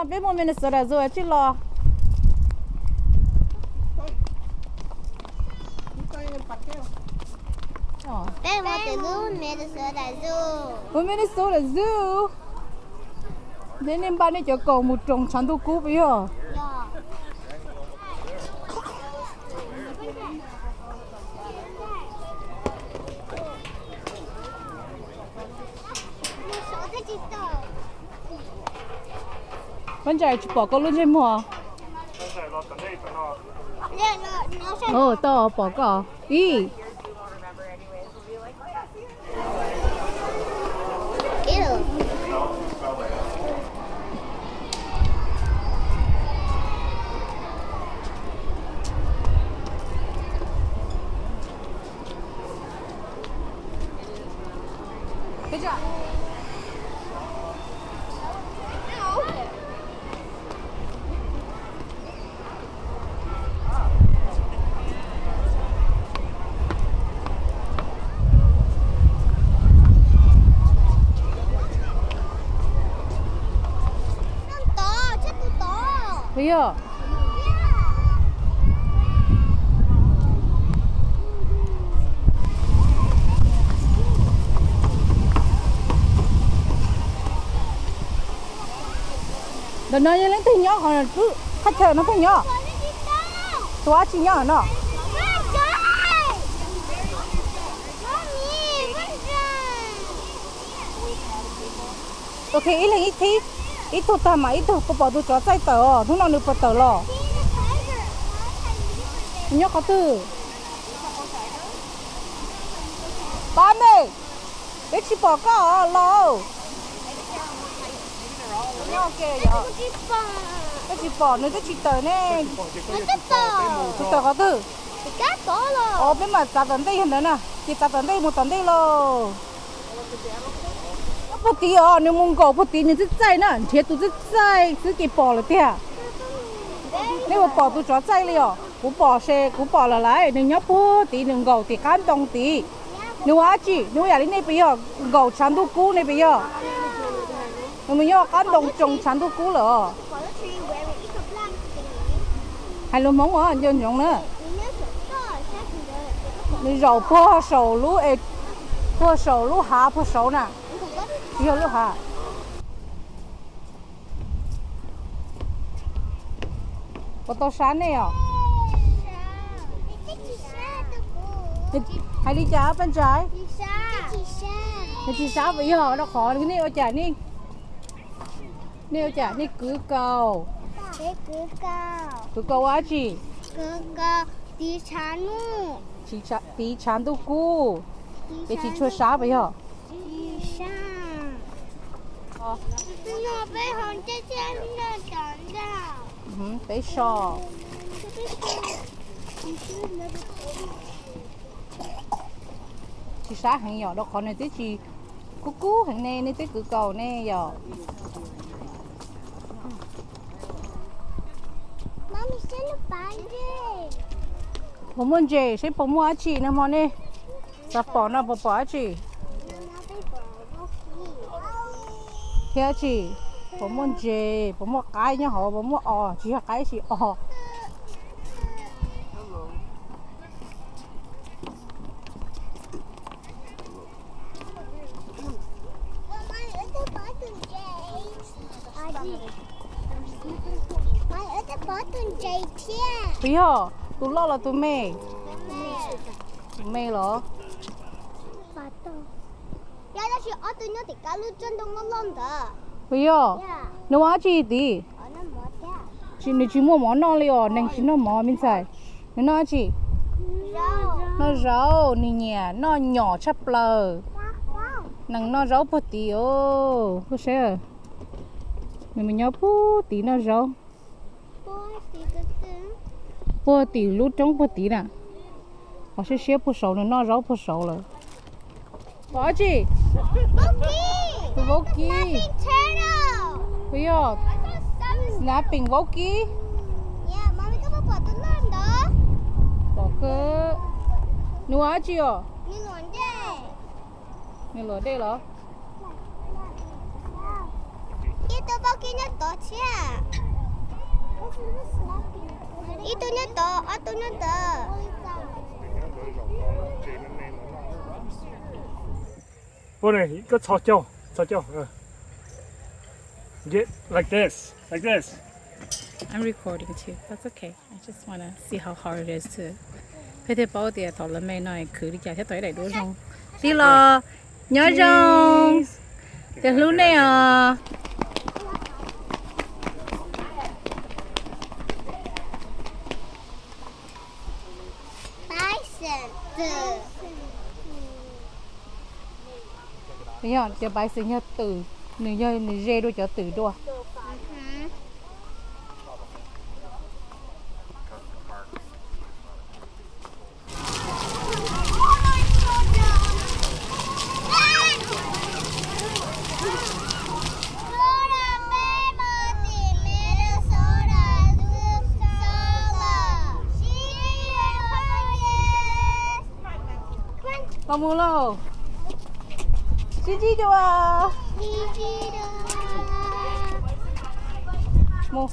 Peb mus Minnesota Zoo tsis los? Mus Minnesota Zoo. Nej, nej npaj nej cov kaus mus roos tshav ntuj kub puas yog? Pab Ntsa, tsis pom koj lub ntsej muag. Tau pom koj ib. Puas yog? Ntawm no yog leej twg nyob qhov, qhov chaw no pheej nyob? Tus dab tsi nyob no? Ok, ib leeg ib thib, ib tug tag mas ib tug puas pom tus tsov txaij tawm os, hnub no nws puas tawm los? Nws nyob qhov twg? Pab me, peb tsis pom koj los. Peb tsis pom, nws twb tsis tawm ne. Tsis tawm qhov twg? Os, peb mam txav tom ntej yog ntawd na, ces txav tom ntej mus tom ntej lauj. Nyob puag tid os, nws mus nkaum puag tid nws txaij txaij na, nrhiav tus txaij txaij xwb ces pom lawm tiag. Nej puas pom tus tsov txaij li os? Kuv pom se kuv pom lawm lauj, nws nyob puag tid, nws nkaum tim qab ntoo tid. Nws ua dab tsi? Nws ua yam li nej puas yog? Nkaum tshav ntuj kub nej puas yog? Nws mus nyob qab ntoo tsoo tshav ntuj kub lawm os. Hais lus Hmoob os, nco ntsoov na. Nws zaum puag saum lub, puag saum lub hav puag saud na. Yog lub hav. Puas tau sab nej os? Hais li cas Paj Ntsais? Nws tsis sab puas yog? Rau qhov nej ua cas nej, nej ua cas nej kwv kaus? Kwv kaus ua dab tsi? Tiv tshav ntuj kub, ces tsis tshua sab puas yog? Peb so. Tsis sab heev yom, rau qhov nws twb tsis kub kub heev ne, nej twb kwv kaus ne yom. Puas muaj ntses, seb puas muaj dab tsi no hmo nej xav pom no, puas pom dab tsi? Thiab dab tsi? Puas muaj ntses, puas muaj qaib nyob hauv, puas muaj os, tsis yog qaib, tsis os. Puas yog tus loj los tus me? Tus me los? Puas yog? Nws ua dab tsi tid? Nws tsis muaj mov noj li os, neeg tsis noj mov me ntxhais. Nws noj dab tsi? Noj zaub, nws nyiam noj nyom tshaj plaws. Neeg noj zaub puag tid os, koj saib. Nws mus nyob puag tid noj zaub. Puag tim lub roob puag tid na. Qhov siab siab puag saud, nws noj zaub puag saud lawm. Pom dab tsi? Tus vaub kib. Puas yog? Snapping vaub kib. Pom kawg. Nws ua dab tsi os? Nws luam dej los? Ib tug vaub kib nyob tod thiab. Ib tug nyob tod, ob tug nyob ntawd. Poj niam, koj txhos caug, txhos caug. Get like this, like this. I'm recording too. That's okay. I just wanna see how hard it is to. Peb thiaj paub tias tom lawv me no khwv li cas thiab tau ib daim duab zoo. Tij los, nyob zoo. Tias hlub nej os. Yog tias Bison yog twm, nws yog nws ze dua cov twm dua. Los mus lauj. Sib ntsib dua. Mus.